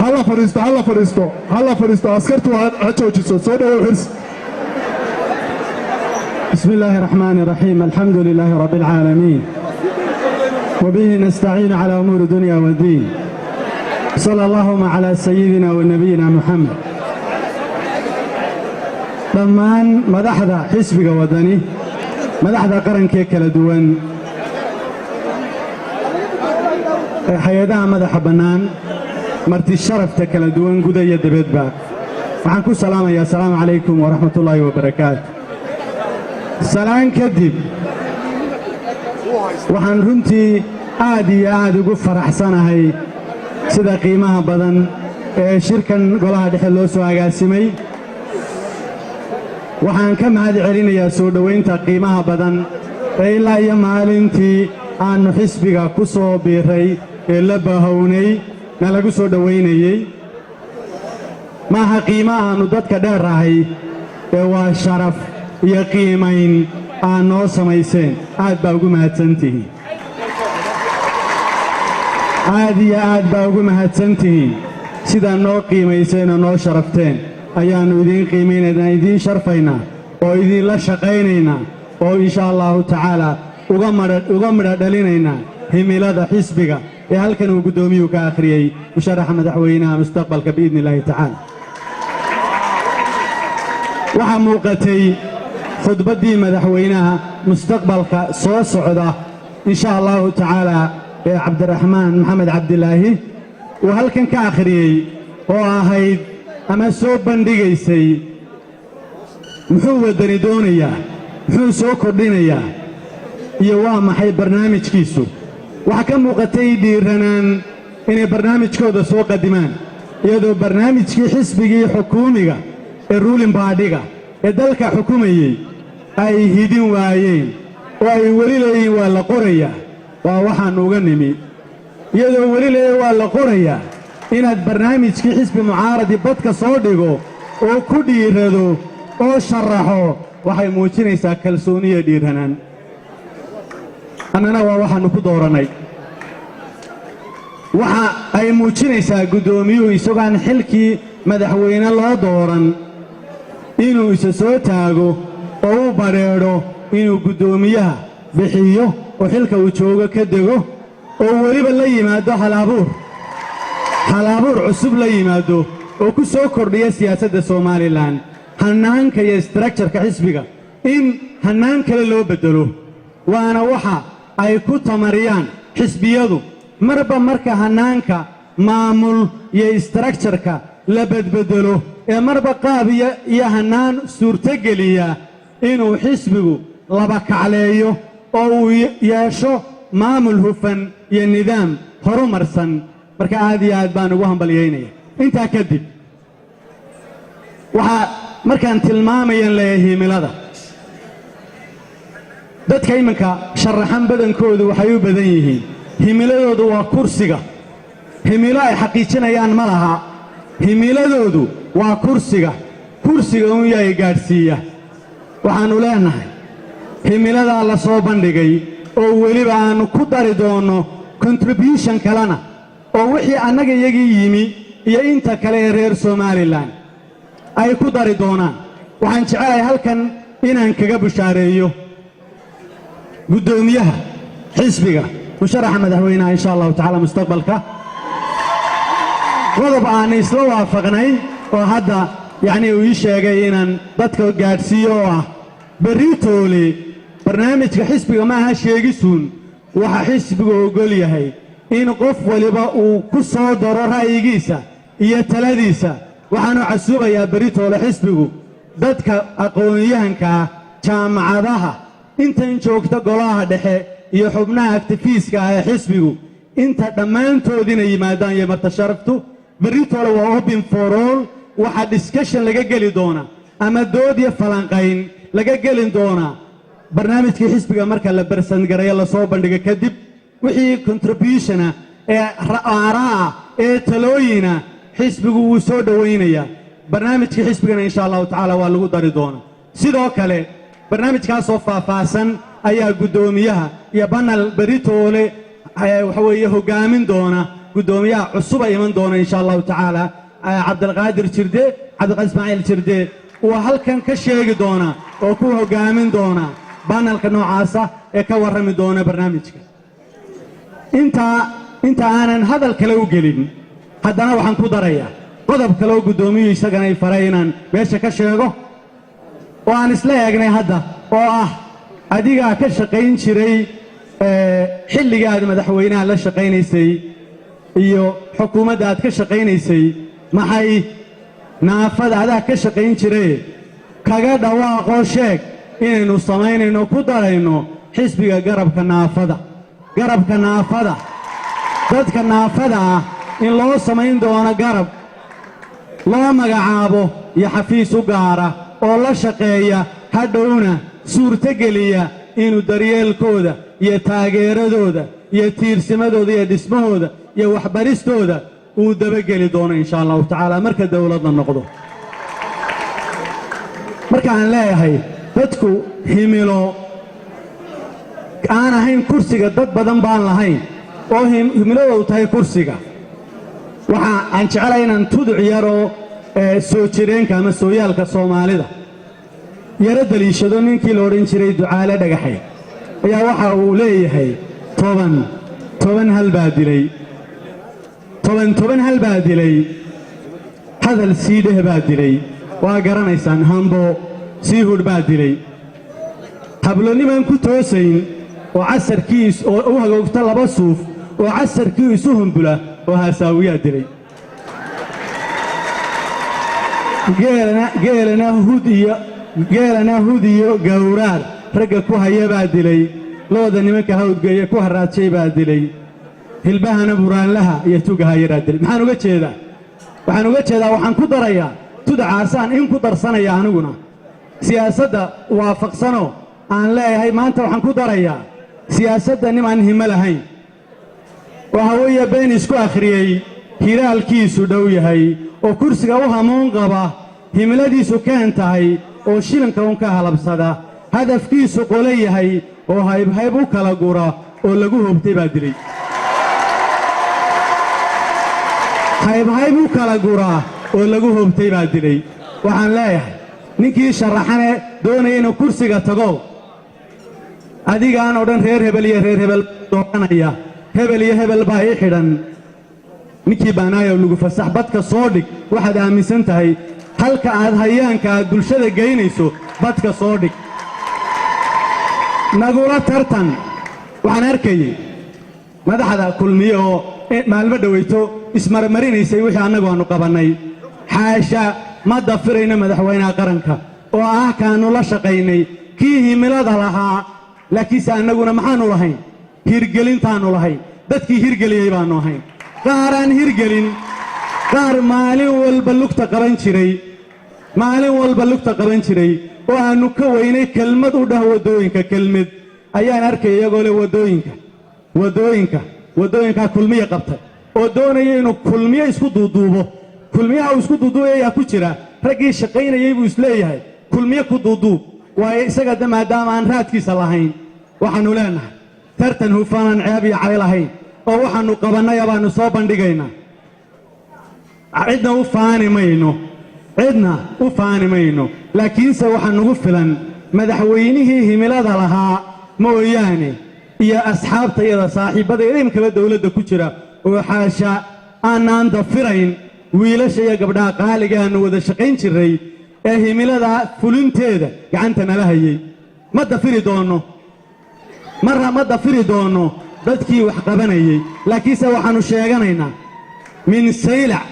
Hala fadhiisto, hala fadhiisto, hala fadhiisto. Askartu ha joojiso. Soo dhowow, Xirsi. بسم الله الرحمن الرحيم، الحمد لله رب العالمين، وبه نستعين على أمور الدنيا والدين، صلى اللهم على سيدنا ونبينا محمد. Dhammaan madaxda xisbiga Waddani, madaxda qarankee kala duwan, ee hay-adaha madaxa bannaan, marti sharafta kala duwan, guda iyo dibadba, waxaan ku salaamayaa: asalaamu calaykum waraxmatullaahi wabarakaatu. Salaan kadib, waxaan runtii aad iyo aad ugu faraxsanahay sida qiimaha badan ee shirkan golaha dhexe loo soo agaasimay. Waxaan ka mahad celinayaa soo dhowaynta qiimaha badan ee ilaa iyo maalintii aannu xisbiga ku soo biiray ee la bahownay na lagu soo dhowaynayey. Maaha qiimo aannu dadka dheerahay ee waa sharaf iyo qiimayn aad noo samayseen. Aad baa ugu mahadsantihiin, aad iyo aad baa ugu mahadsantihiin. Sidaa noo qiimayseen oo noo sharafteen ayaannu idiin qiimaynaynaa, idiin sharfaynaa oo idiinla shaqaynaynaa oo insha Allahu tacaalaa uga midho dhalinaynaa himilada xisbiga ee halkan uu guddoomiyuhu ka akhriyey, musharaxa madaxweynaha mustaqbalka, biidni illaahi tacaala. Waxaa muuqatay khudbaddii madaxweynaha mustaqbalka soo socda, insha Allahu tacaalaa, ee Cabdiraxmaan Maxamed Cabdilaahi uu halkan ka akhriyey oo ahayd ama soo bandhigaysay muxuu Waddani doonayaa, muxuu soo kordhinayaa iyo waa maxay barnaamijkiisu. Waxaa ka muuqatay dhiiranaan inay barnaamijkooda soo qadimaan, iyadoo barnaamijkii xisbigii xukuumiga ee ruling party-ga ee dalka xukumayey ay hidin waayeen oo ay weli leeyihiin waa la qorayaa. Waa waxaannu uga nimi, iyadoo weli leeyihin waa la qorayaa, inaad barnaamijkii xisbi mucaaradi badka soo dhigo oo ku dhiirado oo sharaxo, waxay muujinaysaa kalsooniya dhiiranaan. Annana waa waxaannu ku doorannay. Waxa ay muujinaysaa guddoomiyuhu isagoaan xilkii madaxweyne loo dooran inuu isa soo taago oo u badheedho inuu guddoomiyaha bixiyo oo xilka uu joogo ka dego, oo weliba la yimaado halabuur, halabuur cusub la yimaado oo ku soo kordhiya siyaasadda Somaliland, hannaanka iyo structure-ka xisbiga in hannaan kale loo beddelo. Waana waxa ay ku tamariyaan xisbiyadu. Marba marka hannaanka maamul iyo structure-ka la bedbeddelo ee marba qaab iyo hannaan suurtogeliya inuu xisbigu laba kacleeyo oo uu yeesho maamul hufan iyo nidaam horumarsan. Marka aad iyo aad baan ugu hambalyaynaya. Intaa kadib, waxaa markaan tilmaamayan leeyahay himilada dadka iminka sharaxan, badankoodu waxay u badan yihiin himiladoodu waa kursiga. Himilo ay xaqiijinayaan ma laha, himiladoodu waa kursiga. Kursiga un yahay gaadhsiiya. Waxaannu leenahay himiladaa la soo bandhigay oo weliba aannu ku dari doonno contribution kalena oo wixii annaga iyagii yimi iyo inta kale ee reer Somaliland ay ku dari doonaan. Waxaan jecelahay halkan inaan kaga bushaareeyo guddoomiyaha xisbiga, musharaxa madaxweynaha, insha Allahu tacala, mustaqbalka, qodob aan isla waafaqnay oo hadda yacnii uu ii sheegay inaan dadka gaadhsiiyo, oo ah berritoole barnaamijka xisbiga ma aha sheegisuun. Waxa xisbigu oggol yahay in qof waliba uu ku soo daro ra'yigiisa iyo taladiisa. Waxaanu casuubayaa berritoole xisbigu dadka aqoon-yahanka ah, jaamacadaha, intan joogta golaha dhexe iyo xubnaha activist-ka ah ee xisbigu, inta dhammaantood inay yimaadaan iyo marti sharaftu. Berritoole waa open for all. Waxaa discussion laga geli doonaa ama dood iyo falanqayn laga gelin doonaa barnaamijkii xisbiga. Marka la present gareeyo, lasoo bandhigo kadib, wixii contribution-a ee aaraa ee talooyina xisbigu wuu soo dhowaynayaa. Barnaamijkii xisbigana, insha Allahu tacaala, waa lagu dari doonaa. Sidoo kale barnaamijkaasoo faahfaahsan ayaa guddoomiyaha iyo panel beritoole waxa weeye hoggaamin doona. Guddoomiyaha cusuba iman doona, insha Allahu tacaala, Cabdilqaadir Jirde, Cabdiqaadir Ismaaciil Jirde, uu halkan ka sheegi doona oo ku hoggaamin doona panelka noocaasa ee ka warrami doona barnaamijka. Intaa inta aanan hadal kale u gelin, haddana waxaan ku darayaa qodob kale oo guddoomiyuhu isagana ay faray inaan meesha ka sheego oo aan isla eegnay hadda, oo ah adigaa ka shaqayn jiray xilligii aad madaxweynaha la shaqaynaysay iyo xukuumadda aad ka shaqaynaysay. Maxay naafada adaa ka shaqayn jiray? Kaga dhawaaqoo sheeg inaynu samaynayno, ku darayno xisbiga garabka naafada, garabka naafada, dadka naafada ah in loo samayn doono garab loo magacaabo iyo xafiis u gaara oo la shaqeeya, hadhowna suurtogeliya inuu daryeelkooda iyo taageeradooda iyo tiirsimadooda iyo dhismahooda iyo waxbaristooda uu dabageli doono, insha Allahu tacaala, marka dawladda noqdo. Markaan leeyahay dadku himilo aan ahayn kursiga, dad badan baan lahayn oo himiladoodu tahay kursiga. Waxa aan jecelahay inaan tuduc yaroo soo jireenka ama sooyaalka Soomaalida yaro daliishado. Ninkii la odhan jiray Ducaale Dhagaxay ayaa waxa uu leeyahay: "Toban toban hal baa dilay, toban toban hal baa dilay, hadal sii dheh baa dilay." Waa garanaysaan, hambo sii hudh baa dilay. Hablonimaan ku toosayn oo casarkiis oo u hagoogta laba suuf oo casarkii isu humbula oo haasaawiyaa dilay. Geelana hud iyo geelana hud iyo gawraar ragga ku haya baa dilay. Looda nimanka hawdgeeye ku haraadshay baa dilay. Hilbahana buraanlaha iyo tugahayaraa dilay. Maxaan uga jeedaa? Waxaan uga jeedaa, waxaan ku darayaa tudacaasaan in ku darsanaya aniguna siyaasadda waafaqsanoo aan leeyahay. Maanta waxaan ku darayaa siyaasadda nimaan himo lahayn, waxa weeye been isku akhriyey, hiraalkiisu dhow yahay oo kursiga u hamuun qaba, himiladiisu keen tahay oo shilinka un ka halabsada, hadafkiisu qolo yahay oo haybhayb u kala gura oo lagu hobtay baa dilay. Haybhayb u kala guraa oo lagu hobtay baa dilay. Waxaan leeyahay ninkii sharaxane doonaya inuu kursiga tago, adigaan oo dhan reer hebel iyo reer hebel dooranaya, hebel iyo hebel baa ii xidhan, ninkii baanaayow lagu fasax, badka soo dhig. Waxaad aaminsan tahay, halka aad hayaanka aad bulshada geynayso, badka soo dhig, nagula tartan. Waxaan arkayey madaxda Kulmiye oo maalmo dhowayto ismarmarinaysay wixii annagu aannu qabannay. Xaasha, ma dafirayno madaxweynaha qaranka oo ah kaannu la shaqaynay, kii himilada lahaa, laakiinse annaguna maxaannu lahayn? Hirgelintaannu lahayn. Dadkii hirgeliyey baannu ahayn. Qaaraan hirgelin, qaar maalin walba lugta qaban jiray, maalin walba lugta qaban jiray oo aannu ka weynay kelmad u dhah waddooyinka, kelmad ayaan arkay iyagoo leh waddooyinka, waddooyinka, waddooyinkaa Kulmiye qabtay, oo doonaya inuu Kulmiye isku duuduubo. Kulmiyaha uu isku duuduubayaa ku jira raggii shaqaynayey buu isleeyahay Kulmiye ku duuduub, waayo isaga de maadaama aan raadkiisa lahayn. Waxaannu leenahay tartan hufanaan ceeb iyo cay lahayn oo waxaannu qabannaya baannu soo bandhigaynaa. Cidna u faani mayno, cidna u faani mayno, laakiinse waxaa nugu filan madaxweynihii himilada lahaa mooyaane iyo asxaabtayada, saaxiibbada imkaba dawladda ku jira, oo xaasha aanaan dafirayn wiilasha iyo gabdhaha qaaliga aannu wada shaqayn jirray ee himilada fulinteeda gacanta nala hayey. Ma dafiri doonno, marra ma dafiri doonno dadkii wax qabanayey, laakiinse waxaannu sheeganaynaa min Saylac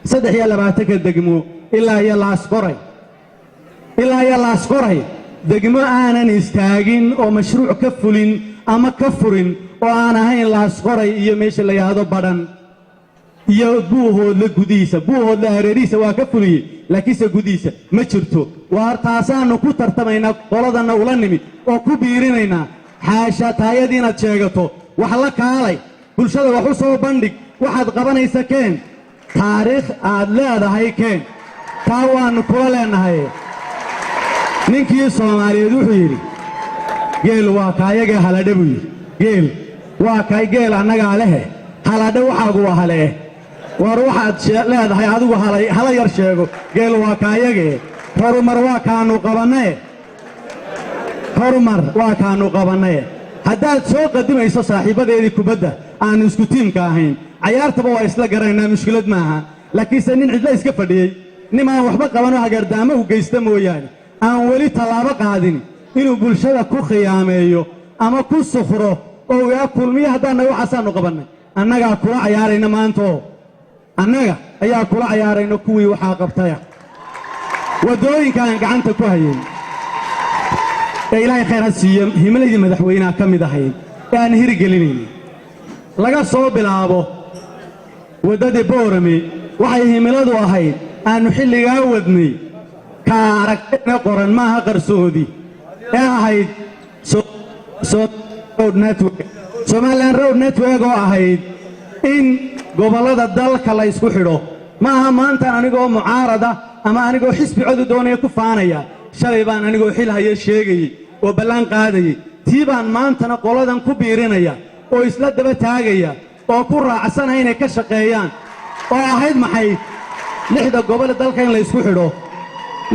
23-ka degmo ilaa iyo Laasqoray, ilaa iyo Laasqoray, degmo aanan istaagin oo mashruuc ka fulin ama ka furin oo aan ahayn Laasqoray iyo meesha la yidhaahdo Badhan iyo Buuhoodle gudihiisa. Buuhoodle hareerihiisa waa ka fuliyey, laakiinse gudihiisa ma jirto. Waar taasaannu ku tartamaynaa, qoladanna ula nimid oo ku biirinaynaa. Xaasha taayadii inaad sheegato, wax la kaalay, bulshada wax u soo bandhig, waxaad qabanaysa keen, taariikh aad leedahay keen. Taa waannu kula leennahay. Ninkii Soomaaliyeed wuxuu yidhi: "Geel waa kaayagee haladhe," buu yidhi. "Geel waa kay, geel annagaa lehe." Haladhe waxaagu waa halee. War waxaad leedahay adigu halay hala yar sheego. Geel waa kaayagee, horumar waa kaannu qabannaye, horumar waa kaannu qabannaye. Haddaad soo qadimayso saaxiibbadeedii kubadda aannu isku tiimka ahayn, cayaartaba waa isla garanaynaa, mushkilad maaha. Laakiinse nin cidla iska fadhiyey, nin aan waxba qabanoo hagardaamo u geysta mooyaane aan weli tallaabo qaadin, inuu bulshada ku khiyaameeyo ama ku sukhro oo yaa Kulmiye haddaannaga waxaasaannu qabannay, annagaa kula cayaarayna maantoo, annaga ayaa kula cayaarayna kuwii waxaa qabtaya. Waddooyinkaan gacanta ku hayay ee Ilaahay khayr ha siiyo himiladii madaxweynaha ka mid ahayd ee aan hirgelinaynin, laga soo bilaabo waddadii Boorame, waxay himiladu ahayd aannu xilligaa wadnay, kaa aragtayna qoran maaha qarsoodi, ee ahayd road network, Somaliland road network, oo ahayd in gobollada dalka la ysku xidho. Ma aha maantaan anigoo mucaarada ama anigoo xisbi codu doonaya ku faanaya. Shalay baan anigoo xil haya sheegayey oo ballan qaadayey. Tii baan maantana qoladan ku biirinaya oo isla daba taagaya oo ku raacsanaya inay ka shaqeeyaan, oo ahayd maxay? Lixda gobole dalka in la ysku xidho.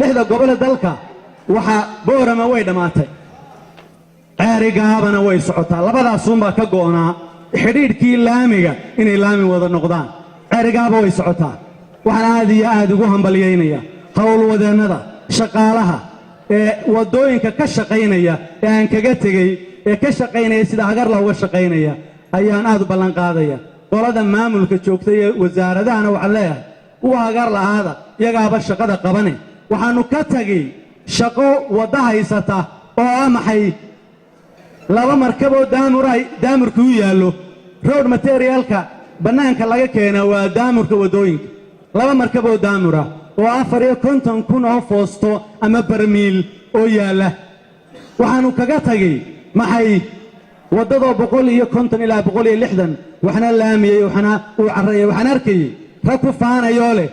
Lixda gobole dalka waxaa Boorama way dhammaatay, Ceerigaabana way socotaa. Labadaasuunbaa ka go'naa xidhiidhkii laamiga inay laami wada noqdaan. Ceerigaaba way socotaa. Waxaan aad iyo aad ugu hambalyaynaya howlwadeennada, shaqaalaha ee waddooyinka ka shaqaynaya ee aan kaga tegey, ee ka shaqaynaya sida hagarla uga shaqaynaya ayaan aad u ballan qaadaya. Qolada maamulka joogta ee wasaaradahana waxaan leeyahay, kuwa hagar la'aada, iyagaaba shaqada qabane. Waxaannu ka tagay shaqo wadda haysata oo ah maxay? Laba markaboo daamuray, daamurka u yaallo, road materialka bannaanka laga keena waa daamurka waddooyinka. Laba markaboo daamura oo 54,000 oo foosto ama barmiil oo yaalla. Waxaannu kaga tagay maxay? Waddadoo 150 ilaa 160, waxna laamiyey, waxna uu carreeyey. Waxaan arkayey rag ku faanayoo leh,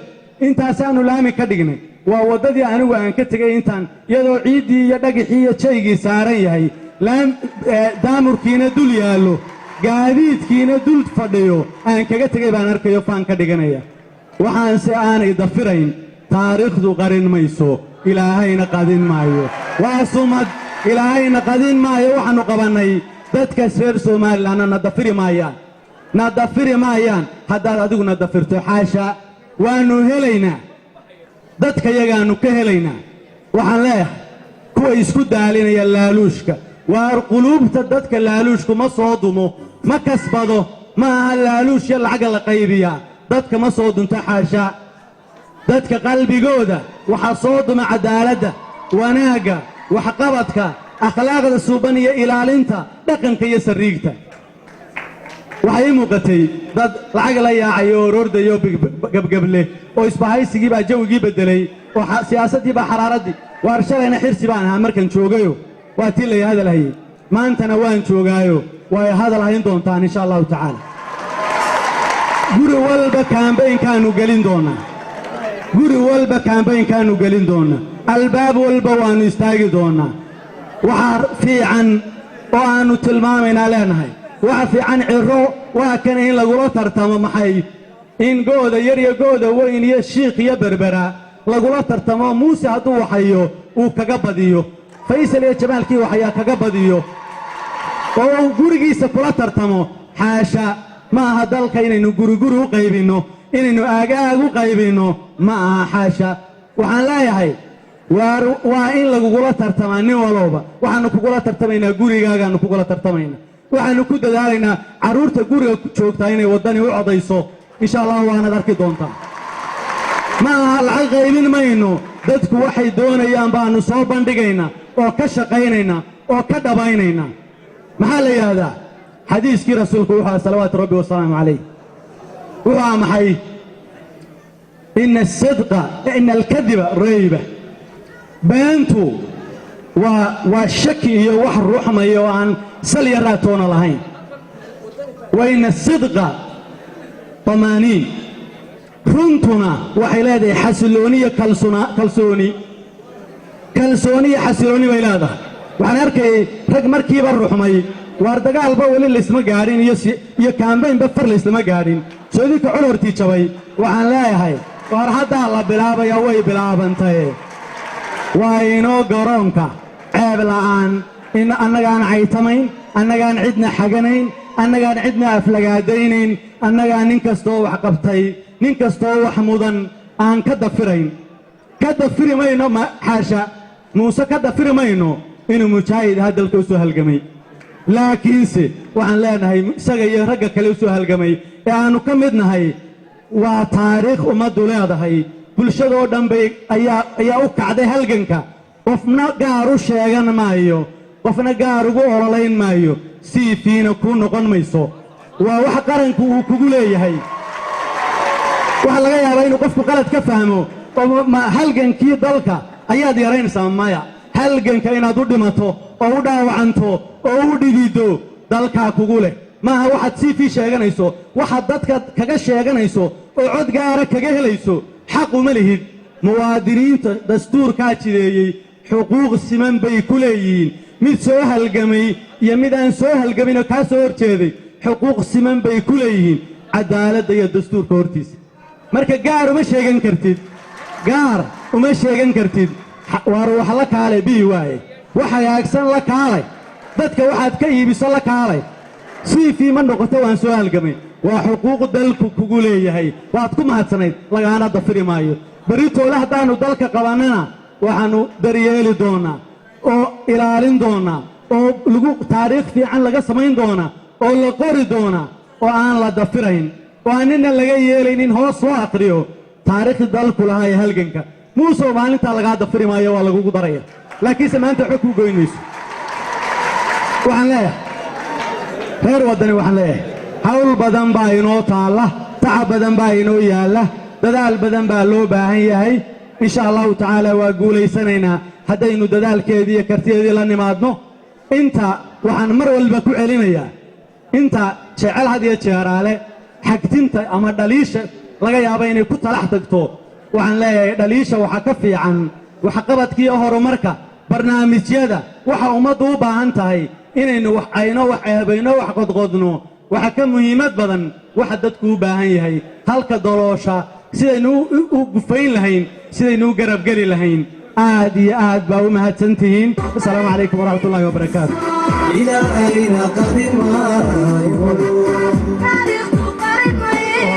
"Intaasaannu laami ka dhignay." Waa waddadii anigu aan ka tegey intaan, iyadoo ciiddii iyo dhagixii iyo jaygii saaran yahay, daamurkiina dul yaallo, gaadiidkiina dul fadhiyo aan kaga tegey baan arkayo faan ka dhiganaya. Waxaanse aanay dafirayn taariikhdu, qarin mayso, Ilaahayna qadin maayo. Waa sumad, Ilaahayna qadin maayo waxaannu qabannay. Dadka reer Somalilandna na dafiri maayaan, na dafiri maayaan. Haddaad adigu na dafirto, xaasha, waannu helaynaa, dadka yagaannu ka helaynaa. Waxaan leeyahay kuwa isku daalinaya laaluushka, waar quluubta dadka laaluushku ma soo dumo, ma kasbado. Ma aha laaluush iyo lacagga la qaybiyaa dadka ma soo dunto, xaasha. Dadka qalbigooda waxaa soo duma caddaaladda, wanaagga, waxqabadka, akhlaaqda suuban iyo ilaalinta dhaqanka iyo sarriigta. Waxay ii muuqatay dad lacag la yaacay oo roordayo gebgeble oo isbahaysigii baa jawigii beddelay oo siyaasaddii baa xaraaraddii. Waar shalayna Xirsi baan ahaa markan joogayo, waa tii lay hadal hayey. Maantana waan joogaayo, way hadal hayn doontaan insha Allahu tacaala. Guri walba campaignkaannu gelin doonnaa, guri walba campaignkaannu gelin doonnaa, albaab walba waannu istaagi doonnaa. Waxaa fiican oo aannu tilmaamaynaa leenahay, waxa fiican Ciro waa kana in lagula tartamo maxay? In gooda yar iyo gooda weyn iyo Shiikh iyo Berbera lagula tartamo. Muuse hadduu waxayo uu kaga badiyo, Faysal iyo Jamaalkii waxayaa kaga badiyo oo uu gurigiisa kula tartamo. Xaasha, ma aha dalka inaynu guriguri u qaybinno, inaynu aagaag u qaybinno ma aha, xaasha. Waxaan leeyahay, waa in lagugula tartamaa nin walowba. Waxaannu kugula tartamaynaa gurigaagaannu kugula tartamaynaa. Waxaannu ku dadaalaynaa carruurta guriga joogtaa inay Waddani u codayso, insha Allah, waanaad arki doontaa. Ma aha lacag qaybin mayno. Dadku waxay doonayaan baannu soo bandhigaynaa oo ka shaqaynaynaa oo ka dhabaynaynaa. Maxaa la yidhaahdaa xadiiskii rasuulku wuxuu aha, salawaatu rabbi wasalaamu calayh? Wuxuu aha maxay? Ina asidqa, ina alkadiba rayba. Beentu waa shaki iyo wax ruuxmaya oo aan sal iyo raatoona lahayn. Wa ina asidqa tamaaniin. Runtuna waxay leedahay xasilooni iyo kalsooni, kalsooni iyo xasilooni bay leedahay. Waxaan arkayay rag markiiba ruxmay. Waar dagaalba weli laysma gaadhin iyo campaignba far layslama gaadhin. Soo idinka col hortii jabay. Waxaan leeyahay, waar haddaa la bilaabaya, way bilaabantay. Waa inoo garoonka ceeb la'aan in annagaan caytamayn, annagaan cidna xaganayn, annagaan cidna aflagaadaynayn, annagaan nin kastoo wax qabtay, nin kastoo wax mudan aan ka dafirayn. Ka dafiri mayno, xaasha, Muuse ka dafiri mayno inuu mujaahid ahaa, dalka u soo halgamay. Laakiinse waxaan leenahay, isaga iyo ragga kale u soo halgamay ee aannu ka mid nahay, waa taariikh ummaddu leedahay. Bulshadoo dhan bay ayaa u kacday halganka. Qofna gaar u sheegan maayo, qofna gaar ugu ololayn maayo, CV-na kuu noqon mayso. Waa wax qaranku uu kugu leeyahay. Waxaa laga yaabaa inuu qofku qalad ka fahmo oo halgankii dalka ayaad yaraynaysaa. Maya, halganka inaad u dhimato oo u dhaawacanto oo u dhidido dalkaa kugu leh. Maaha waxaad CV sheeganayso, waxaad dadka kaga sheeganayso oo cod gaara kaga helayso. Xaq uma lihid. Muwaadiniinta dastuurkaa jideeyey xuquuq siman bay ku leeyihiin. Mid soo halgamay iyo mid aan soo halgamin oo kaa soo hor jeeday, xuquuq siman bay ku leeyihiin cadaaladda iyo dastuurka hortiisa. Marka gaar uma sheegan kartid, gaar uma sheegan kartid. Waar wax la kaalay bihi waaye, wax hagaagsan la kaalay, dadka waxaad ka iibiso la kaalay. CV ma noqoto waan soo halgamay. Waa xuquuq dalku kugu leeyahay. Waad ku mahadsanayd, lagaana dafiri maayo. Beritoole haddaannu dalka qabannana, waxaannu daryeeli doonnaa oo ilaalin doonnaa oo lagu taariikh fiican laga samayn doonaa oo la qori doonaa oo aan la dafirayn oo aan nina laga yeelaynin hoos soo akhriyo taariikhdii dalku lahaa ee halganka. Muusow, maalintaa lagaa dafiri maayo, waa lagugu daraya, laakiinse maanta waxba kuu goyn mayso. Waxaan leeyahay reer Waddani, waxaan leeyahay, hawl badan baa inoo taalla, tacab badan baa inoo yaalla, dadaal badan baa loo baahan yahay. Insha Allahu tacaala waa guulaysanaynaa haddaynu dadaalkeedii iyo kartideedii la nimaadno. Inta waxaan mar walba ku celinayaa, inta jecel had iyo jeeraale xagtinta ama dhaliisha laga yaaba inay ku talax tagto, waxaan leeyahay, dhaliisha waxaa ka fiican waxqabadkiiyo horumarka, barnaamijyada, waxa ummaddu u baahan tahay. Inaynu wax cayno, wax ceebayno, wax qodqodno waxa ka muhiimad badan waxa dadku u baahan yahay, halka doloosha sidaynu u gufayn lahayn, sidaynu u garabgeli lahayn. Aad iyo aad baa u mahadsan tihiin. Asalaamu calaykum waraxmat ullahi wabarakaatu. Ilaahayna qadi maayo. Taariikhdu